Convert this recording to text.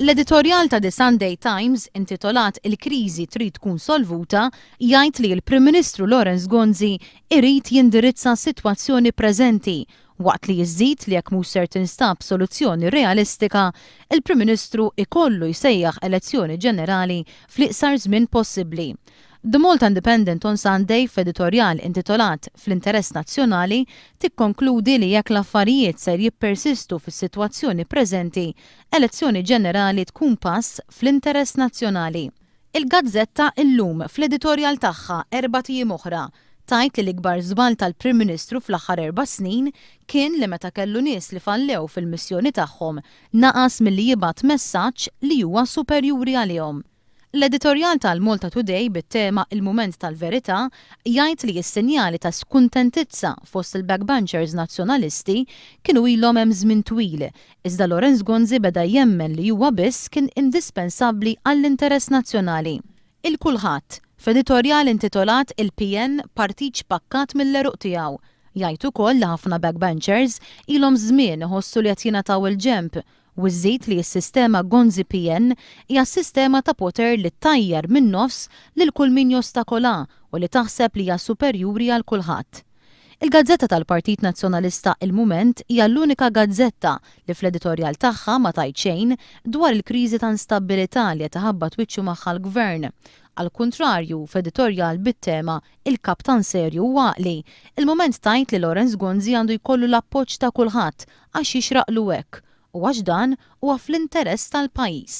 L-editorjal ta' The Sunday Times, intitolat Il-kriżi trid tkun solvuta, jgħid li l-Prim Ministru Lawrence Gonzi irid jindirizza s-sitwazzjoni preżenti waqt li jżid li jekk mhux ser tinstab soluzzjoni realistika, il-Prim Ministru ikollu jsejjaħ elezzjoni ġenerali fl-iqsar żmien possibbli. The Malta Independent on Sunday f'editorjal intitolat Fl-interess nazzjonali tikkonkludi li jekk l-affarijiet ser jippersistu fis-sitwazzjoni preżenti, elezzjoni ġenerali tkun pass fl-interess nazzjonali. Il-gazzetta Illum fl-editorjal tagħha erbat ijiem oħra tgħid li l-ikbar żball tal-Prim Ministru fl-aħħar 4 snin kien li meta kellu nies li fallew fil-missjoni tagħhom naqas milli jibgħat messaġġ li huwa superjuri għalihom. L-editorjal tal-Malta Today bit-tema Il-Mument tal-Verità jgħid li s-sinjali ta' skuntentizza fost il-backbenchers nazzjonalisti kienu ilhom hemm żmien twil, iżda Lawrence Gonzi beda jemmen li huwa biss kien indispensabbli għall-interess nazzjonali. Il-Kulħadd, f'editorjal intitolat Il-PN partit spakkat mill-għeruq tiegħu, jgħid ukoll li ħafna backbenchers ilhom żmien iħossu li qed jingħataw il-ġenb u żżid li s-sistema Gonzi PN hija sistema ta' poter li tajjar min-nofs lil kull min jostakola u li taħseb li hija superjuri għal kulħadd. Il-gazzetta tal-Partit Nazzjonalista Il-Mument hija l-unika gazzetta li fl-editorjal tagħha ma tgħid xejn dwar il-kriżi ta' instabbilità li qed iħabbat wiċċu magħha l-Gvern. Al kontrarju, f'editorjal bit-tema Il-Kaptan Serju u Għaqli, Il-Mument tgħid li Lawrence Gonzi għandu jkollu l-appoġġ ta' kulħadd għax jixraqlu hekk u għax dan huwa fl-interess tal-pajjiż.